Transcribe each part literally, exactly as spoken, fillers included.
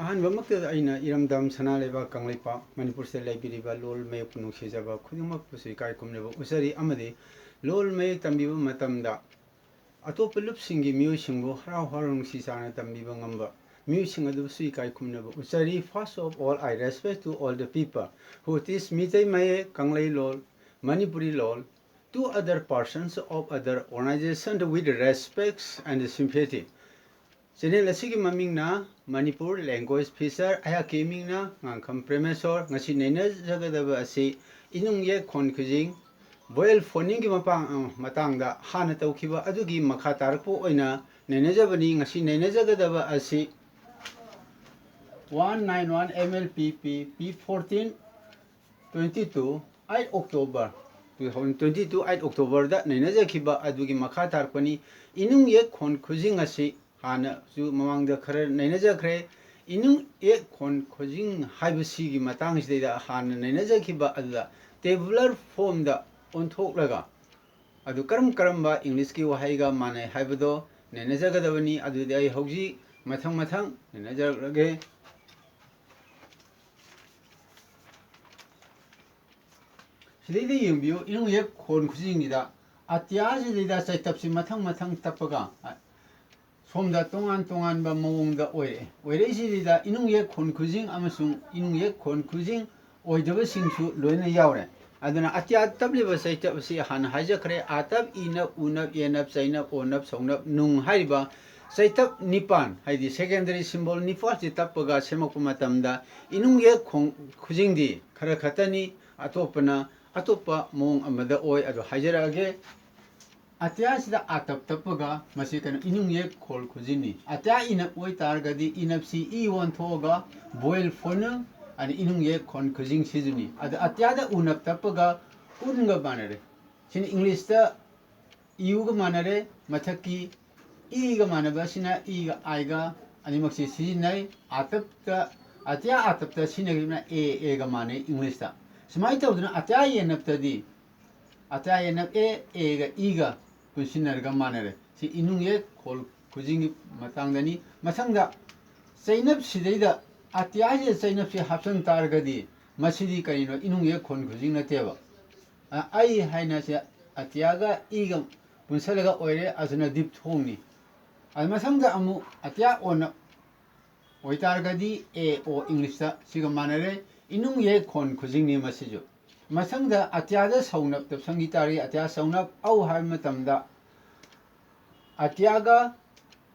ꯑꯍꯥꯟꯕꯃꯛꯇꯗ ꯑꯩꯅ ꯏꯔꯝꯗꯝ ꯁꯅꯥ ꯂꯩꯕꯥꯛ ꯀꯪꯂꯩꯄꯥꯛ ꯃꯅꯤꯄꯨꯔꯁꯤꯗ ꯂꯩꯕꯤꯔꯤꯕ ꯂꯣꯜ ꯃꯌꯦꯛꯄꯨ ꯅꯨꯡꯁꯤꯖꯕ ꯈꯨꯗꯤꯡꯃꯛꯄꯨꯁꯨ ꯏꯀꯥꯏ ꯈꯨꯝꯅꯕ ꯎꯠꯆꯔꯤ꯫ ꯑꯃꯗꯤ ꯂꯣꯜ ꯃꯌꯦꯛ ꯇꯝꯕꯤꯕ ꯃꯇꯝꯗ ꯑꯇꯣꯞꯄ ꯂꯨꯞꯁꯤꯡꯒꯤ ꯃꯤꯑꯣꯏꯁꯤꯡꯕꯨ ꯍꯔꯥꯎ ꯍꯔꯥꯎ ꯅꯨꯡꯁꯤ ꯆꯥꯟꯅ ꯇꯝꯕꯤꯕ ꯉꯝꯕ ꯃꯤꯑꯣꯏꯁꯤꯡ ꯑꯗꯨꯕꯨꯁꯨ ꯏꯀꯥꯏ ꯈꯨꯝꯅꯕ ꯎꯠꯆꯔꯤ꯫ First of all, I respect to all the people who teach Meitei ꯃꯌꯦꯛ, ꯀꯪꯂꯩ ꯂꯣꯜ, ꯃꯅꯤꯄꯨꯔꯤ ꯂꯣꯜ, to other persons of other organization with respect and sympathy. Channel ꯑꯁꯤꯒꯤ ꯃꯃꯤꯡꯅ ꯃꯅꯤꯄꯨꯔ ꯂꯦꯡꯒ꯭ꯋꯦꯖ ꯐꯤꯆꯔ, ꯑꯩꯍꯥꯛꯀꯤ ꯃꯤꯡꯅ ꯉꯥꯡꯈꯝ ꯄ꯭ꯔꯦꯃꯦꯁꯣꯔ꯫ ꯉꯁꯤ ꯅꯩꯅꯖꯒꯗꯕ ꯑꯁꯤ ꯏꯅꯨꯡ ꯌꯦꯛ ꯈꯣꯟ ꯈꯨꯖꯤꯡ, vowel phonemꯒꯤ ꯃꯄꯥꯡ-, ꯑ, ꯃꯇꯥꯡꯗ ꯍꯥꯟꯅ ꯇꯧꯈꯤꯕ ꯑꯗꯨꯒꯤ ꯃꯈꯥ ꯇꯥꯔꯛꯄ ꯑꯣꯏꯅ ꯅꯩꯅꯖꯕꯅꯤ꯫ ꯉꯁꯤ ꯅꯩꯅꯖꯒꯗꯕ ꯑꯁꯤ one nine one M L P P P fourteen twenty two, eight October, two thousand twenty two, eight Octoberꯗ ꯅꯩꯅꯖꯈꯤꯕ ꯑꯗꯨꯒꯤ ꯃꯈꯥ ꯇꯥꯔꯛꯄꯅꯤ꯫ ꯏꯅꯨꯡ ꯌꯦꯛ ꯈꯣꯟ ꯈꯨꯖꯤꯡ ꯑꯁꯤ ꯍꯥꯟꯅꯁꯨ ꯃꯃꯥꯡꯗ ꯈꯔ ꯅꯩꯅꯖꯈ꯭ꯔꯦ꯫ ꯏꯅꯨꯡ ꯌꯦꯛ ꯈꯣꯟ ꯈꯨꯖꯤꯡ ꯍꯥꯏꯕꯁꯤꯒꯤ ꯃꯇꯥꯡꯁꯤꯗꯩꯗ ꯍꯥꯟꯅ ꯅꯩꯅꯖꯈꯤꯕ ꯑꯗꯨꯗ tabular formꯗ ꯑꯣꯟꯊꯣꯛꯂꯒ ꯑꯗꯨ ꯀꯔꯝ ꯀꯔꯝꯕ Englishꯀꯤ ꯋꯥꯍꯩꯒ ꯃꯥꯟꯅꯩ ꯍꯥꯏꯕꯗꯣ ꯅꯩꯅꯖꯒꯗꯕꯅꯤ꯫ ꯑꯗꯨꯗꯤ ꯑꯩ ꯍꯧꯖꯤꯛ ꯃꯊꯪ ꯃꯊꯪ ꯅꯩꯅꯖꯔꯛꯂꯒꯦ꯫ ꯁꯤꯗꯩꯗ ꯌꯦꯡꯕꯤꯌꯨ, ꯏꯅꯨꯡ ꯌꯦꯛ ꯈꯣꯟ ꯈꯨꯖꯤꯡꯁꯤꯗ ꯑꯇ꯭ꯌꯥꯁꯤꯗꯩꯗ ꯆꯩꯇꯞꯁꯤ ꯃꯊꯪ ꯃꯊꯪ ꯇꯞꯄꯒ, ꯑ, ꯁꯣꯝꯗ ꯇꯣꯉꯥꯟ ꯇꯣꯉꯥꯟꯕ ꯃꯑꯣꯡꯗ ꯑꯣꯏꯔꯛꯑꯦ꯫ ꯑꯣꯏꯔꯛꯏꯁꯤꯗꯩꯗ ꯏꯅꯨꯡ ꯌꯦꯛ ꯈꯣꯟ ꯈꯨꯖꯤꯡ ꯑꯃꯁꯨꯡ ꯏꯅꯨꯡ ꯌꯦꯛ ꯈꯣꯟ ꯈꯨꯖꯤꯡ ꯑꯣꯏꯗꯕꯁꯤꯡꯁꯨ ꯂꯣꯏꯅ ꯌꯥꯎꯔꯦ꯫ ꯑꯗꯨꯅ ꯑꯇ꯭ꯌꯥ ꯇꯞꯂꯤꯕ ꯆꯩꯇꯞ ꯑꯁꯤ ꯍꯥꯟꯅ ꯍꯥꯏꯖꯈ꯭ꯔꯦ꯫ ꯑꯥꯇꯞ, ꯏꯅꯞ, ꯎꯅꯞ, ꯌꯦꯅꯞ, ꯆꯩꯅꯞ, ꯑꯣꯅꯞ, ꯁꯧꯅꯞ, ꯅꯨꯡ ꯍꯥꯏꯔꯤꯕ ꯆꯩꯇꯞ ꯅꯤꯄꯥꯟ, ꯍꯥꯏꯗꯤ secondary symbol ꯅꯤꯄꯥꯟꯁꯤ ꯇꯞꯄꯒ ꯁꯦꯝꯃꯛꯄ ꯃꯇꯝꯗ ꯏꯅꯨꯡ ꯌꯦꯛ ꯈꯣꯡ-, ꯈꯨꯖꯤꯡꯗꯤ ꯈꯔ ꯈꯛꯇꯅꯤ, ꯑꯇꯣꯞꯄꯅ ꯑꯇꯣꯞꯄ ꯃꯑꯣꯡ ꯑꯃꯗ ꯑꯣꯏ꯫ ꯑꯗꯨ ꯍꯥꯏꯖꯔꯛꯑꯒꯦ꯫ ꯑꯇ꯭ꯌꯥꯁꯤꯗ ꯑꯥꯇꯞ ꯇꯞꯄꯒ ꯃꯁꯤ ꯀꯩꯅꯣ ꯏꯅꯨꯡ ꯌꯦꯛ ꯈꯣꯟ ꯈꯨꯖꯤꯡꯅꯤ꯫ ꯑꯇ꯭ꯌꯥ ꯏꯅꯞ ꯑꯣꯏꯇꯥꯔꯒꯗꯤ ꯏꯅꯞꯁꯤ ꯏ ꯑꯣꯟꯊꯣꯛꯑꯒ vowel phoneme ꯑꯗ ꯏꯅꯨꯡ ꯌꯦꯛ ꯈꯣꯟ ꯈꯨꯖꯤꯡ ꯁꯤꯖꯤꯟꯅꯩ꯫ ꯑꯗ ꯑꯇ꯭ꯌꯥꯗ ꯎꯅꯞ ꯇꯞꯄꯒ ꯎꯟꯒ ꯃꯥꯟꯅꯔꯦ꯫ ꯁꯤꯅ Englishꯇ ꯏꯌꯨꯒ ꯃꯥꯟꯅꯔꯦ꯫ ꯃꯊꯛꯀꯤ ꯏꯒ ꯃꯥꯟꯅꯕ ꯑꯁꯤꯅ ꯏꯒ ꯑꯥꯏꯒ ꯑꯅꯤꯃꯛꯁꯦ ꯁꯤꯖꯤꯟꯅꯩ꯫ ꯑꯥꯇꯞꯇ, ꯑꯇ꯭ꯌꯥ ꯑꯥꯇꯞꯇ ꯁꯤꯖꯤꯟꯅꯈꯤꯕꯅ ꯑꯦ, ꯑꯦꯒ ꯃꯥꯟꯅꯩ Englishꯇ꯫ ꯁꯨꯃꯥꯏꯅ ꯇꯧꯗꯅ ꯑꯇ꯭ꯌꯥ ꯌꯦꯅꯞꯇꯗꯤ ꯑꯇ꯭ꯌꯥ ꯑꯦꯅꯞ ꯑꯦ, ꯑꯦꯒ ꯏꯒ ꯄꯨꯟꯁꯤꯟꯅꯔꯒ ꯃꯥꯟꯅꯔꯦ꯫ ꯁꯤ ꯏꯅꯨꯡ ꯌꯦꯛ ꯈꯣꯜ ꯈꯨꯖꯤꯡꯒꯤ ꯃꯇꯥꯡꯗꯅꯤ꯫ ꯃꯊꯪꯗ ꯆꯩꯅꯞꯁꯤꯗꯩꯗ ꯑꯇ꯭ꯌꯥꯁꯤꯗ ꯆꯩꯅꯞꯁꯤ ꯍꯥꯞꯆꯤꯟ ꯇꯥꯔꯒꯗꯤ ꯃꯁꯤꯗꯤ ꯀꯔꯤꯅꯣ? ꯏꯅꯨꯡ ꯌꯦꯛ ꯈꯣꯟ ꯈꯨꯖꯤꯡ ꯅꯠꯇꯦꯕ꯫ ꯑ, ꯑꯩ ꯍꯥꯏꯅ ꯁꯦ ꯑꯇ꯭ꯌꯥꯒ ꯏꯒ ꯄꯨꯟꯁꯤꯜꯂꯒ ꯑꯣꯏꯔꯦ, ꯑꯗꯨꯅ ꯗꯤꯞꯊꯣꯡꯅꯤ꯫ ꯑꯗꯨ ꯃꯊꯪꯗ ꯑꯃꯨꯛ ꯑꯇ꯭ꯌꯥ ꯑꯣꯅ ꯑꯣꯏꯇꯥꯔꯒꯗꯤ ꯑꯦ ꯑꯣ ꯏꯪꯂꯤꯁꯇ ꯁꯤꯒ ꯃꯥꯟꯅꯔꯦ, ꯏꯅꯨꯡ ꯌꯦꯛ ꯈꯣꯟ ꯈꯨꯖꯤꯡꯅꯤ ꯃꯁꯤꯁꯨ꯫ ꯃꯊꯪꯗ ꯑꯇ꯭ꯌꯥꯗ ꯁꯧꯅꯞ ꯇꯞꯁꯪꯒꯤ ꯇꯥꯔꯤ, ꯑꯇ꯭ꯌꯥ ꯁꯧꯅꯞ ꯑꯧ ꯍꯥꯏꯕ ꯃꯇꯝꯗ ꯑꯇ꯭ꯌꯥꯒ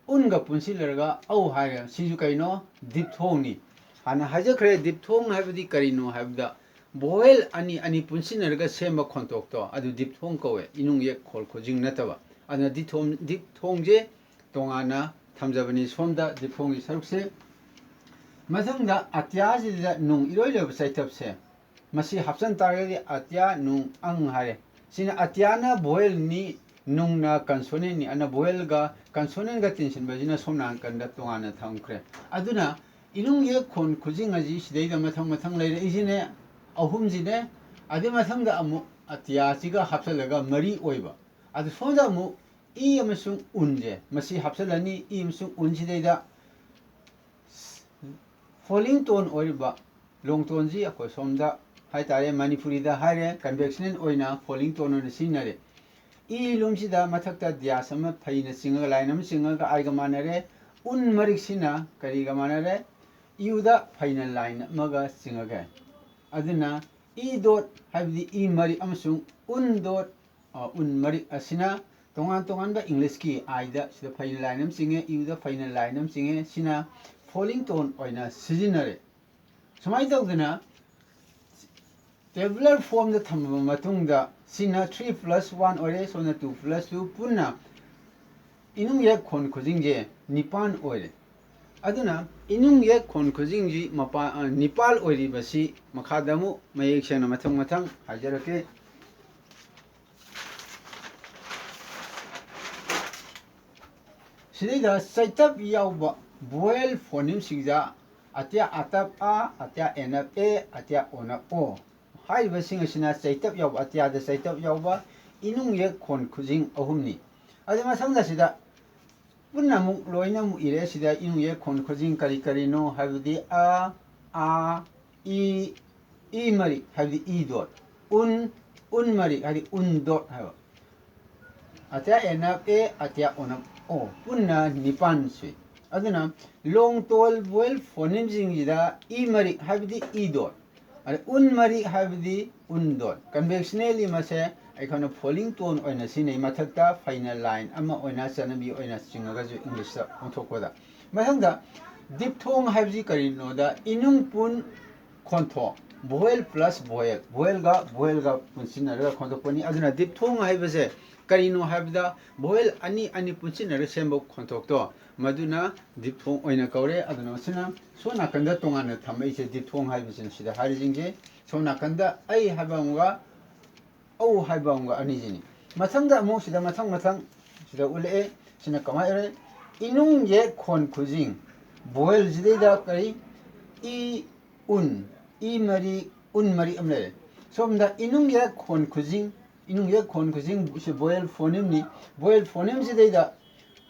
ꯎꯟꯒ ꯄꯨꯟꯁꯤꯜꯂꯔꯒ ꯑꯧ ꯍꯥꯏꯔꯦ꯫ ꯁꯤꯁꯨ ꯀꯩꯅꯣ? ꯗꯤꯞꯊꯣꯡꯅꯤ꯫ ꯍꯥꯟꯅ ꯍꯥꯏꯖꯈ꯭ꯔꯦ, ꯗꯤꯞꯊꯣꯡ ꯍꯥꯏꯕꯗꯤ ꯀꯔꯤꯅꯣ ꯍꯥꯏꯕꯗ ꯚꯣꯋꯦꯜ ꯑꯅꯤ ꯑꯅꯤ ꯄꯨꯟꯁꯤꯟꯅꯔꯒ ꯁꯦꯝꯕ ꯈꯣꯟꯊꯣꯛꯇꯣ ꯑꯗꯨ ꯗꯤꯞꯊꯣꯡ ꯀꯧꯋꯦ, ꯏꯅꯨꯡ ꯌꯦꯛ ꯈꯣꯜ ꯈꯨꯖꯤꯡ ꯅꯠꯇꯕ꯫ ꯑꯗꯨꯅ ꯗꯤꯞꯊꯣꯡ, ꯗꯤꯞꯊꯣꯡꯁꯦ ꯇꯣꯉꯥꯟꯅ ꯊꯝꯖꯕꯅꯤ ꯁꯣꯝꯗ ꯗꯤꯞꯊꯣꯡꯒꯤ ꯁꯔꯨꯛꯁꯦ꯫ ꯃꯊꯪꯗ ꯑꯇ꯭ꯌꯥꯁꯤꯗ ꯅꯨꯡ ꯏꯔꯣꯏ ꯂꯣꯏꯕ ꯆꯩꯇꯞꯁꯦ ꯃꯁꯤ ꯍꯥꯞꯆꯤꯟ ꯇꯥꯔꯒꯗꯤ ꯑꯇ꯭ꯌꯥ ꯅꯨꯡ ꯑꯪ ꯍꯥꯏꯔꯦ꯫ ꯁꯤꯅ ꯑꯇ꯭ꯌꯥꯅ ꯚꯣꯋꯦꯜꯅꯤ, ꯅꯨꯡꯅ ꯀꯟꯁꯣꯅꯦꯟꯅꯤ꯫ ꯑꯗꯨꯅ ꯚꯣꯋꯦꯜꯒ ꯀꯟꯁꯣꯅꯦꯟꯒ ꯇꯤꯟꯁꯤꯟꯕꯁꯤꯅ ꯁꯣꯝ ꯅꯥꯀꯟꯗ ꯇꯣꯉꯥꯟꯅ ꯊꯝꯈ꯭ꯔꯦ꯫ ꯑꯗꯨꯅ ꯏꯅꯨꯡ ꯌꯦꯛ ꯈꯣꯟ ꯈꯨꯖꯤꯡ ꯑꯁꯤ ꯁꯤꯗꯩꯗ ꯃꯊꯪ ꯃꯊꯪ ꯂꯩꯔꯛꯏꯁꯤꯅꯦ, ꯑꯍꯨꯝꯁꯤꯅꯦ꯫ ꯑꯗꯨꯏ ꯃꯊꯪꯗ ꯑꯃꯨꯛ ꯑꯇ꯭ꯌꯥꯁꯤꯒ ꯍꯥꯞꯆꯤꯜꯂꯒ ꯃꯔꯤ ꯑꯣꯏꯕ꯫ ꯑꯗꯨ ꯁꯣꯝꯗ ꯑꯃꯨꯛ ꯏ ꯑꯃꯁꯨꯡ ꯎꯟꯁꯦ ꯃꯁꯤ ꯍꯥꯞꯆꯤꯜꯂꯅꯤ꯫ ꯏ ꯑꯃꯁꯨꯡ ꯎꯟꯁꯤꯗꯩꯗ ꯐꯣꯂꯤꯡ ꯇꯣꯟ ꯑꯣꯏꯔꯤꯕ ꯂꯣꯡ ꯇꯣꯟꯁꯤ ꯑꯩꯈꯣꯏ ꯁꯣꯝꯗ ꯍꯥꯏꯇꯥꯔꯦ, ꯃꯅꯤꯄꯨꯔꯤꯗ ꯍꯥꯏꯔꯦ, ꯀꯟꯚꯦꯛꯁꯅꯦꯜ ꯑꯣꯏꯅ ꯐꯣꯂꯤꯡ ꯇꯣꯟ ꯑꯣꯏꯅ ꯁꯤꯖꯤꯟꯅꯔꯦ꯫ ꯏ ꯂꯣꯝꯁꯤꯗ ꯃꯊꯛꯇ ꯗ꯭ꯌꯥꯁ ꯑꯃ ꯐꯩꯅ ꯆꯤꯡꯉꯒ ꯂꯥꯏꯟ ꯑꯃ ꯆꯤꯡꯉꯒ ꯑꯥꯏꯒ ꯃꯥꯟꯅꯔꯦ꯫ ꯎꯟ ꯃꯔꯤꯛꯁꯤꯅ ꯀꯔꯤꯒ ꯃꯥꯟꯅꯔꯦ? ꯏꯌꯨꯗ ꯐꯩꯅ ꯂꯥꯏꯟ ꯑꯃꯒ ꯆꯤꯡꯉꯒꯦ꯫ ꯑꯗꯨꯅ ꯏ ꯗꯣꯠ ꯍꯥꯏꯕꯗꯤ ꯏ ꯃꯔꯤꯛ ꯑꯃꯁꯨꯡ ꯎꯟ ꯗꯣꯠ, ꯑ, ꯎꯟ ꯃꯔꯤꯛ ꯑꯁꯤꯅ ꯇꯣꯉꯥꯟ ꯇꯣꯉꯥꯟꯕ ꯏꯪꯂꯤꯁꯀꯤ ꯑꯥꯏꯗ ꯁꯤꯗ ꯐꯩꯅ ꯂꯥꯏꯟ ꯑꯃ ꯆꯤꯡꯉꯦ, ꯏꯌꯨꯗ ꯐꯩꯅ ꯂꯥꯏꯟ ꯑꯃ ꯆꯤꯡꯉꯦ꯫ ꯁꯤꯅ ꯐꯣꯂꯤꯡ ꯇꯣꯟ ꯑꯣꯏꯅ ꯁꯤꯖꯤꯟꯅꯔꯦ꯫ ꯁꯨꯃꯥꯏꯅ ꯇꯧꯗꯅ ꯇꯦꯕꯨꯂꯔ ꯐꯣꯝꯗ ꯊꯝꯃꯕ ꯃꯇꯨꯡꯗ ꯁꯤꯅ ꯊ꯭ꯔꯤ ꯄ꯭ꯂꯁ ꯋꯥꯟ ꯑꯣꯏꯔꯦ, ꯁꯣꯝꯅ ꯇꯨ ꯄ꯭ꯂꯁ ꯇꯨ, ꯄꯨꯟꯅ ꯏꯅꯨꯡ ꯌꯦꯛ ꯈꯣꯟ ꯈꯨꯖꯤꯡꯁꯦ ꯅꯤꯄꯥꯟ ꯑꯣꯏꯔꯦ꯫ ꯑꯗꯨꯅ ꯏꯅꯨꯡ ꯌꯦꯛ ꯈꯣꯟ ꯈꯨꯖꯤꯡꯁꯤ ꯃꯄꯥ-, ꯑ, ꯅꯤꯄꯥꯜ ꯑꯣꯏꯔꯤꯕꯁꯤ ꯃꯈꯥꯗ ꯑꯃꯨꯛ ꯃꯌꯦꯛ ꯁꯦꯡꯅ ꯃꯊꯪ ꯃꯊꯪ ꯍꯥꯏꯖꯔꯛꯀꯦ꯫ ꯁꯤꯗꯩꯗ ꯆꯩꯇꯞ ꯌꯥꯎꯕ ꯚꯣꯋꯦꯜ ꯐꯣꯅꯤꯝꯁꯤꯡꯗ ꯑꯇ꯭ꯌꯥ ꯑꯇꯞ ꯑ, ꯑꯇ꯭ꯌꯥ ꯑꯦꯅꯞ ꯑꯦ, ꯑꯇ꯭ꯌꯥ ꯑꯣꯅꯞ ꯑꯣ ꯍꯥꯏꯔꯤꯕꯁꯤꯡ ꯑꯁꯤꯅ ꯆꯩꯇꯞ ꯌꯥꯎꯕ, ꯑꯇꯤꯌꯥꯗ ꯆꯩꯇꯞ ꯌꯥꯎꯕ ꯏꯅꯨꯡ ꯌꯦꯛ ꯈꯣꯟ ꯈꯨꯖꯤꯡ ꯑꯍꯨꯝꯅꯤ꯫ ꯑꯗꯨ ꯃꯊꯪꯗ ꯁꯤꯗ ꯄꯨꯟꯅ ꯑꯃꯨꯛ ꯂꯣꯏꯅ ꯑꯃꯨꯛ ꯏꯔꯦ꯫ ꯁꯤꯗ ꯏꯅꯨꯡ ꯌꯦꯛ ꯈꯣꯟ ꯈꯨꯖꯤꯡ ꯀꯔꯤ ꯀꯔꯤꯅꯣ ꯍꯥꯏꯕꯗꯤ ꯑ, ꯑꯥ, ꯏ, ꯏ ꯃꯔꯤꯛ ꯍꯥꯏꯕꯗꯤ ꯏ ꯗꯣꯠ, ꯎꯟ, ꯎꯟ ꯃꯔꯤꯛ ꯍꯥꯏꯗꯤ ꯎꯟ ꯗꯣꯠ ꯍꯥꯏꯕ꯫ ꯑꯇꯤꯌꯥ ꯑꯦꯅꯞ ꯑꯦ, ꯑꯇꯤꯌꯥ ꯑꯣꯅꯞ ꯑꯣ, ꯄꯨꯟꯅ ꯅꯤꯄꯥꯟ ꯁꯨꯏ꯫ ꯑꯗꯨꯅ ꯂꯣꯡ ꯇꯣꯜ ꯚꯣꯋꯦꯜ ꯐꯣꯅꯤꯝꯁꯤꯡꯁꯤꯗ ꯏ ꯃꯔꯤꯛ ꯍꯥꯏꯕꯗꯤ ꯏ ꯗꯣꯠ, ꯑꯗ ꯎꯟ ꯃꯔꯤꯛ ꯍꯥꯏꯕꯗꯤ ꯎꯟ ꯗꯣꯠ꯫ ꯀꯟꯚꯦꯟꯁꯅꯦꯜꯂꯤ ꯃꯁꯦ ꯑꯩꯈꯣꯏꯅ ꯐꯣꯂꯤꯡ ꯇꯣꯟ ꯑꯣꯏꯅ ꯁꯤꯖꯤꯟꯅꯩ, ꯃꯊꯛꯇ ꯐꯩꯅ ꯂꯥꯏꯟ ꯑꯃ ꯑꯣꯏꯅ ꯆꯠꯅꯕꯤ ꯑꯣꯏꯅ ꯆꯤꯡꯉꯒꯁꯨ ꯏꯪꯂꯤꯁꯇ ꯑꯣꯟꯊꯣꯛꯄꯗ꯫ ꯃꯊꯪꯗ ꯗꯤꯞꯊꯣꯡ ꯍꯥꯏꯕꯁꯤ ꯀꯔꯤꯅꯣꯗ ꯏꯅꯨꯡ ꯄꯨꯟ ꯈꯣꯟꯊꯣꯛ, ꯚꯣꯋꯦꯜ ꯄ꯭ꯂꯁ ꯚꯣꯋꯦꯜ, ꯚꯣꯋꯦꯜꯒ ꯚꯣꯋꯦꯜꯒ ꯄꯨꯟꯁꯤꯟꯅꯔꯒ ꯈꯣꯟꯊꯣꯛꯄꯅꯤ꯫ ꯑꯗꯨꯅ ꯗꯤꯞꯊꯣꯡ ꯍꯥꯏꯕꯁꯦ ꯀꯔꯤꯅꯣ ꯍꯥꯏꯕꯗ ꯚꯣꯋꯦꯜ ꯑꯅꯤ ꯑꯅꯤ ꯄꯨꯟꯁꯤꯟꯅꯔꯒ ꯁꯦꯝꯕ ꯈꯣꯟꯊꯣꯛꯇꯣ, ꯃꯗꯨꯅ ꯗꯤꯞꯊꯣꯡ ꯑꯣꯏꯅ ꯀꯧꯔꯦ꯫ ꯑꯗꯨꯅ ꯃꯁꯤꯅ ꯁꯣꯝ ꯅꯥꯀꯟꯗ ꯇꯣꯉꯥꯟꯅ ꯊꯝꯃꯛꯏꯁꯦ ꯗꯤꯞꯊꯣꯡ ꯍꯥꯏꯕꯁꯤꯅ ꯁꯤꯗ ꯍꯥꯏꯔꯤꯁꯤꯡꯁꯦ꯫ ꯁꯣꯝ ꯅꯥꯀꯟꯗ ꯑꯩ ꯍꯥꯏꯕ ꯑꯃꯒ ꯑꯧ ꯍꯥꯏꯕ ꯑꯃꯒ ꯑꯅꯤꯁꯤꯅꯤ꯫ ꯃꯊꯪꯗ ꯑꯃꯨꯛ ꯁꯤꯗ ꯃꯊꯪ ꯃꯊꯪ ꯁꯤꯗ ꯎꯠꯂꯛꯑꯦ꯫ ꯁꯤꯅ ꯀꯃꯥꯏꯅ ꯎꯠꯂꯦ? ꯏꯅꯨꯡ ꯌꯦꯛ ꯈꯣꯟ ꯈꯨꯖꯤꯡ ꯚꯣꯋꯦꯜꯁꯤꯗꯩꯗ ꯀꯔꯤ? ꯏ ꯎꯟ, ꯏ ꯃꯔꯤ, ꯎꯟ ꯃꯔꯤ ꯑꯃ ꯂꯩꯔꯦ꯫ ꯁꯣꯝꯗ ꯏꯅꯨꯡ ꯌꯦꯛ ꯈꯣꯟ ꯈꯨꯖꯤꯡ, ꯏꯅꯨꯡ ꯌꯦꯛ ꯈꯣꯟ ꯈꯨꯖꯤꯡ ꯁꯤ ꯚꯣꯋꯦꯜ ꯐꯣꯅꯤꯝꯅꯤ꯫ ꯚꯣꯋꯦꯜ ꯐꯣꯅꯤꯝꯁꯤꯗꯩꯗ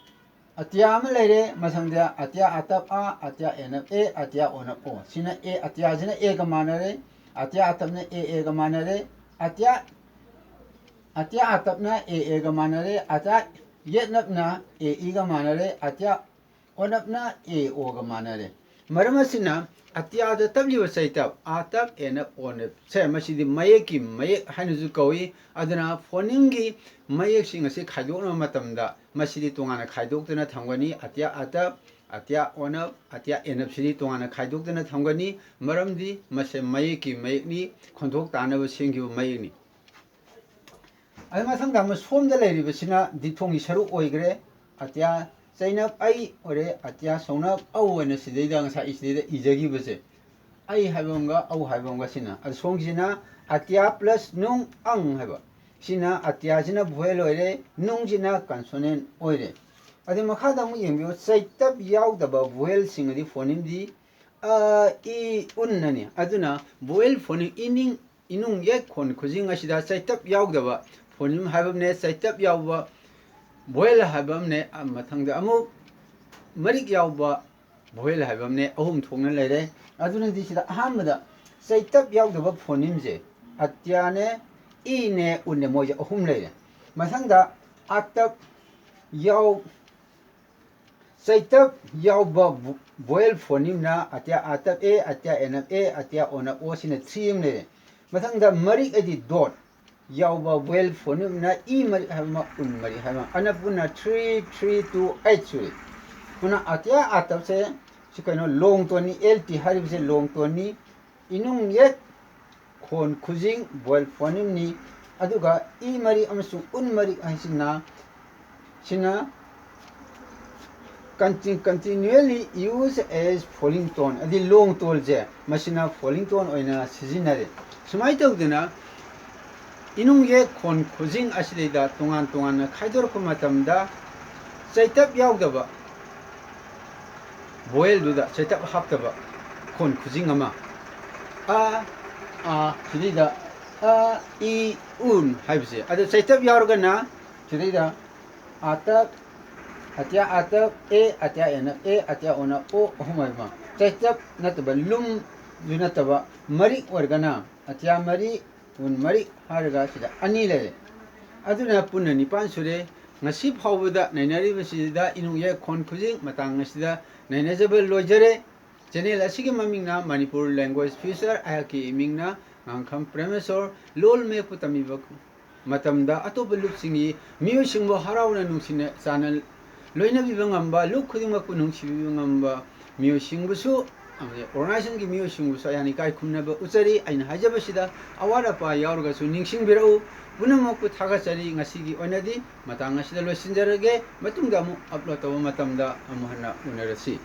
ꯑꯇꯤꯌꯥ ꯑꯃ ꯂꯩꯔꯦ, ꯃꯊꯪꯗ ꯑꯇꯤꯌꯥ ꯑꯇꯞ ꯑ, ꯑꯇꯤꯌꯥ ꯑꯦꯅꯞ ꯑꯦ, ꯑꯇꯤꯌꯥ ꯑꯣꯅꯞ ꯑꯣ꯫ ꯁꯤꯅ ꯑꯦ, ꯑꯇꯤꯌꯥꯁꯤꯅ ꯑꯦꯒ ꯃꯥꯟꯅꯔꯦ, ꯑꯇꯤꯌꯥ ꯑꯇꯞꯅ ꯑꯦ ꯑꯦꯒ ꯃꯥꯟꯅꯔꯦ, ꯑꯇꯤꯌꯥ, ꯑꯇꯤꯌꯥ ꯑꯇꯞꯅ ꯑꯦ ꯑꯦꯒ ꯃꯥꯟꯅꯔꯦ, ꯑꯇꯤꯌꯥ ꯌꯦꯠꯅꯞꯅ ꯑꯦ ꯏꯒ ꯃꯥꯟꯅꯔꯦ, ꯑꯇꯤꯌꯥ ꯑꯣꯅꯞꯅ ꯑꯦ ꯑꯣꯒ ꯃꯥꯟꯅꯔꯦ꯫ ꯃꯔꯝ ꯑꯁꯤꯅ ꯑꯇꯤꯌꯥꯗ ꯇꯞꯂꯤꯕ ꯆꯩꯇꯞ, ꯑꯥꯇꯞ, ꯑꯦꯅꯞ, ꯑꯣꯅꯞ ꯁꯦ, ꯃꯁꯤꯗꯤ ꯃꯌꯦꯛꯀꯤ ꯃꯌꯦꯛ ꯍꯥꯏꯅꯁꯨ ꯀꯧꯏ꯫ ꯑꯗꯨꯅ ꯐꯣꯅꯤꯝꯒꯤ ꯃꯌꯦꯛꯁꯤꯡ ꯑꯁꯤ ꯈꯥꯏꯗꯣꯛꯅꯕ ꯃꯇꯝꯗ ꯃꯁꯤꯗꯤ ꯇꯣꯉꯥꯟꯅ ꯈꯥꯏꯗꯣꯛꯇꯨꯅ ꯊꯝꯒꯅꯤ꯫ ꯑꯇꯤꯌꯥ ꯑꯥꯇꯞ, ꯑꯇꯤꯌꯥ ꯑꯣꯅꯞ, ꯑꯇꯤꯌꯥ ꯑꯦꯅꯞ ꯁꯤꯗꯤ ꯇꯣꯉꯥꯟꯅ ꯈꯥꯏꯗꯣꯛꯇꯨꯅ ꯊꯝꯒꯅꯤ꯫ ꯃꯔꯝꯗꯤ ꯃꯁꯦ ꯃꯌꯦꯛꯀꯤ ꯃꯌꯦꯛꯅꯤ, ꯈꯣꯟꯊꯣꯛ ꯇꯥꯅꯕ ꯁꯦꯝꯈꯤꯕ ꯃꯌꯦꯛꯅꯤ꯫ ꯑꯗꯨ ꯃꯊꯪꯗ ꯑꯃꯨꯛ ꯁꯣꯝꯗ ꯂꯩꯔꯤꯕꯁꯤꯅ ꯗꯤꯞꯊꯣꯡꯒꯤ ꯁꯔꯨꯛ ꯑꯣꯏꯈ꯭ꯔꯦ꯫ ꯑꯇꯤꯌꯥ ꯆꯩꯅꯞ ꯑꯩ ꯑꯣꯏꯔꯦ, ꯑꯇꯤꯌꯥ ꯁꯧꯅꯞ ꯑꯧ ꯑꯣꯏꯅ ꯁꯤꯗꯩꯗ ꯉꯁꯥꯏ ꯁꯤꯗꯩꯗ ꯏꯖꯈꯤꯕꯁꯦ꯫ ꯑꯩ ꯍꯥꯏꯕ ꯑꯃꯒ ꯑꯧ ꯍꯥꯏꯕ ꯑꯃꯒ ꯁꯤꯅ꯫ ꯑꯗꯨ ꯁꯣꯝꯒꯤꯁꯤꯅ ꯑꯇꯤꯌꯥ ꯄ꯭ꯂꯁ ꯅꯨꯡ ꯑꯪ ꯍꯥꯏꯕ꯫ ꯁꯤꯅ ꯑꯇꯤꯌꯥꯁꯤꯅ ꯚꯣꯋꯦꯜ ꯑꯣꯏꯔꯦ, ꯅꯨꯡꯁꯤꯅ ꯀꯟꯁꯣꯅꯦꯟ ꯑꯣꯏꯔꯦ꯫ ꯑꯗꯩ ꯃꯈꯥꯗ ꯑꯃꯨꯛ ꯌꯦꯡꯕꯤꯌꯨ, ꯆꯩꯇꯞ ꯌꯥꯎꯗꯕ ꯚꯣꯋꯦꯜꯁꯤꯡ ꯑꯗꯤ ꯐꯣꯅꯤꯝꯗꯤ ꯑ, ꯏ, ꯎꯟ ꯑꯅꯤ꯫ ꯑꯗꯨꯅ ꯚꯣꯋꯦꯜ ꯐꯣꯅꯤꯝ ꯏꯅꯤꯡ ꯏꯅꯨꯡ ꯌꯦꯠ ꯈꯣꯟ ꯈꯨꯖꯤꯡ ꯑꯁꯤꯗ ꯆꯩꯇꯞ ꯌꯥꯎꯗꯕ phoneme ꯍꯥꯏꯕ ꯑꯃꯅꯦ, ꯆꯩꯇꯞ ꯌꯥꯎꯕ vowel ꯍꯥꯏꯕ ꯑꯃꯅꯦ, ꯑ, ꯃꯊꯪꯗ ꯑꯃꯨꯛ ꯃꯔꯤꯛ ꯌꯥꯎꯕ vowel ꯍꯥꯏꯕ ꯑꯃꯅꯦ, ꯑꯍꯨꯝ ꯊꯣꯛꯅ ꯂꯩꯔꯦ꯫ ꯑꯗꯨꯅꯗꯤ ꯁꯤꯗ ꯑꯍꯥꯟꯕꯗ ꯆꯩꯇꯞ ꯌꯥꯎꯗꯕ phonemeꯁꯦ ꯑꯇ꯭ꯌꯥꯅꯦ, ꯏꯅꯦ, ꯎꯟꯅꯦ, ꯃꯣꯏꯁꯦ ꯑꯍꯨꯝ ꯂꯩꯔꯦ꯫ ꯃꯊꯪꯗ ꯑꯇꯞ ꯌꯥꯎ ꯆꯩꯇꯞ ꯌꯥꯎꯕ vo-, vowel phonemeꯅ ꯑꯇ꯭ꯌꯥ ꯑꯇꯞ ꯑꯦ, ꯑꯇ꯭ꯌꯥ ꯑꯦꯅꯞ ꯑꯦ, ꯑꯇ꯭ꯌꯥ ꯑꯣꯅꯞ ꯑꯣ, ꯁꯤꯅ three ꯑꯃ ꯂꯩꯔꯦ꯫ ꯃꯊꯪꯗ ꯃꯔꯤꯛ ꯍꯥꯏꯗꯤ dot ꯌꯥꯎꯕ vowel phonemeꯅ ꯏ ꯃꯔꯤꯛ ꯍꯥꯏꯕ ꯑꯃ, ꯎꯟ ꯃꯔꯤꯛ ꯍꯥꯏꯕ ꯑꯃ, ꯑꯅ ꯄꯨꯟꯅ three, three, two, eight ꯁꯨꯔꯦ꯫ ꯄꯨꯟꯅ ꯑꯇ꯭ꯌꯥ ꯑꯇꯞꯁꯦ ꯁꯤ ꯀꯩꯅꯣ, long toneꯅꯤ, L T ꯍꯥꯏꯔꯤꯕꯁꯦ long toneꯅꯤ꯫ ꯏꯅꯨꯡ ꯌꯦꯠ ꯈꯣꯟ ꯈꯨꯖꯤꯡ vowel phonemeꯅꯤ꯫ ꯑꯗꯨꯒ ꯏ ꯃꯔꯤꯛ ꯑꯃꯁꯨꯡ ꯎꯟ ꯃꯔꯤꯛ ꯍꯥꯏꯁꯤꯅ, ꯁꯤꯅ conti-, continually use as falling tone, ꯑꯗꯤ long toneꯁꯦ, ꯃꯁꯤꯅ falling tone ꯑꯣꯏꯅ ꯁꯤꯖꯤꯟꯅꯔꯦ꯫ ꯁꯨꯃꯥꯏꯅ ꯇꯧꯗꯅ ꯏꯅꯨꯡ ꯌꯦꯠ ꯈꯣꯟ ꯈꯨꯖꯤꯡ ꯑꯁꯤꯗꯩꯗ ꯇꯣꯉꯥꯟ ꯇꯣꯉꯥꯟꯅ ꯈꯥꯏꯗꯣꯔꯛꯄ ꯃꯇꯝꯗ ꯆꯩꯇꯞ ꯌꯥꯎꯗꯕ vowelꯗꯨꯗ ꯆꯩꯇꯞ ꯍꯥꯞꯇꯕ ꯈꯣꯟ ꯈꯨꯖꯤꯡ ꯑꯃ, ꯑ, ꯑ, ꯁꯤꯗꯩꯗ ꯑ, ꯏ, ꯎꯟ ꯍꯥꯏꯕꯁꯦ꯫ ꯑꯗꯣ ꯆꯩꯇꯞ ꯌꯥꯎꯔꯒꯅ ꯁꯤꯗꯩꯗ ꯑꯇꯞ, ꯑꯇ꯭ꯌꯥ ꯑꯇꯞ, ꯑꯦ, ꯑꯇ꯭ꯌꯥ ꯑꯦꯅꯞ ꯑꯦ, ꯑꯇ꯭ꯌꯥ ꯑꯣꯅꯞ ꯑꯣ, ꯑꯍꯨꯝ ꯍꯥꯏꯕ꯫ ꯆꯩꯇꯞ ꯅꯠꯇꯕ, ꯂꯨꯝꯁꯨ ꯅꯠꯇꯕ, ꯃꯔꯤꯛ ꯑꯣꯏꯔꯒꯅ ꯑꯇ꯭ꯌꯥ ꯃꯔꯤ, ꯎꯟ ꯃꯔꯤꯛ ꯍꯥꯏꯔꯒ ꯁꯤꯗ ꯑꯅꯤ ꯂꯩꯔꯦ꯫ ꯑꯗꯨꯅ ꯄꯨꯟꯅ ꯅꯤꯄꯥꯟ ꯁꯨꯔꯦ꯫ ꯉꯁꯤ ꯐꯥꯎꯕꯗ ꯅꯩꯅꯔꯤꯕꯁꯤꯗ ꯏꯅꯨꯡ ꯌꯦꯠ ꯈꯣꯟ ꯈꯨꯖꯤꯡ ꯃꯇꯥꯡ ꯑꯁꯤꯗ ꯅꯩꯅꯖꯕ ꯂꯣꯏꯖꯔꯦ꯫ Channel ꯑꯁꯤꯒꯤ ꯃꯃꯤꯡꯅ Manipur Language Future, ꯑꯩꯍꯥꯛꯀꯤ ꯏꯃꯤꯡꯅ ꯉꯥꯡꯈꯝ ꯄ꯭ꯔꯦꯃꯦꯁꯣꯔ꯫ ꯂꯣꯜ ꯃꯌꯦꯛꯄꯨ ꯇꯝꯕꯤꯕ ꯃꯇꯝꯗ ꯑꯇꯣꯞꯄ ꯂꯨꯞꯁꯤꯡꯒꯤ ꯃꯤꯑꯣꯏꯁꯤꯡꯕꯨ ꯍꯔꯥꯎꯅ ꯅꯨꯡꯁꯤꯅ ꯆꯥꯟꯅ ꯂꯣꯏꯅꯕꯤꯕ ꯉꯝꯕ, ꯂꯨꯞ ꯈꯨꯗꯤꯡꯃꯛꯄꯨ ꯅꯨꯡꯁꯤꯕꯤꯕ ꯉꯝꯕ ꯃꯤꯑꯣꯏꯁꯤꯡꯕꯨꯁꯨ, ꯑꯃꯗꯤ organizationꯒꯤ ꯃꯤꯑꯣꯏꯁꯤꯡꯕꯨꯁꯨ ꯑꯩꯍꯥꯛꯅ ꯏꯀꯥꯏ ꯈꯨꯝꯅꯕ ꯎꯠꯆꯔꯤ꯫ ꯑꯩꯅ ꯍꯥꯏꯖꯕꯁꯤꯗ ꯑꯋꯥꯠ ꯑꯄꯥ ꯌꯥꯎꯔꯒꯁꯨ ꯅꯤꯡꯁꯤꯡꯕꯤꯔꯛꯎ꯫ ꯄꯨꯝꯅꯃꯛꯄꯨ ꯊꯥꯒꯠꯆꯔꯤ꯫ ꯉꯁꯤꯒꯤ ꯑꯣꯏꯅꯗꯤ ꯃꯇꯥꯡ ꯑꯁꯤꯗ ꯂꯣꯏꯁꯤꯟꯖꯔꯒꯦ꯫ ꯃꯇꯨꯡꯗ ꯑꯃꯨꯛ upload ꯇꯧꯕ ꯃꯇꯝꯗ ꯑꯃꯨꯛ ꯍꯟꯅ ꯎꯅꯔꯁꯤ꯫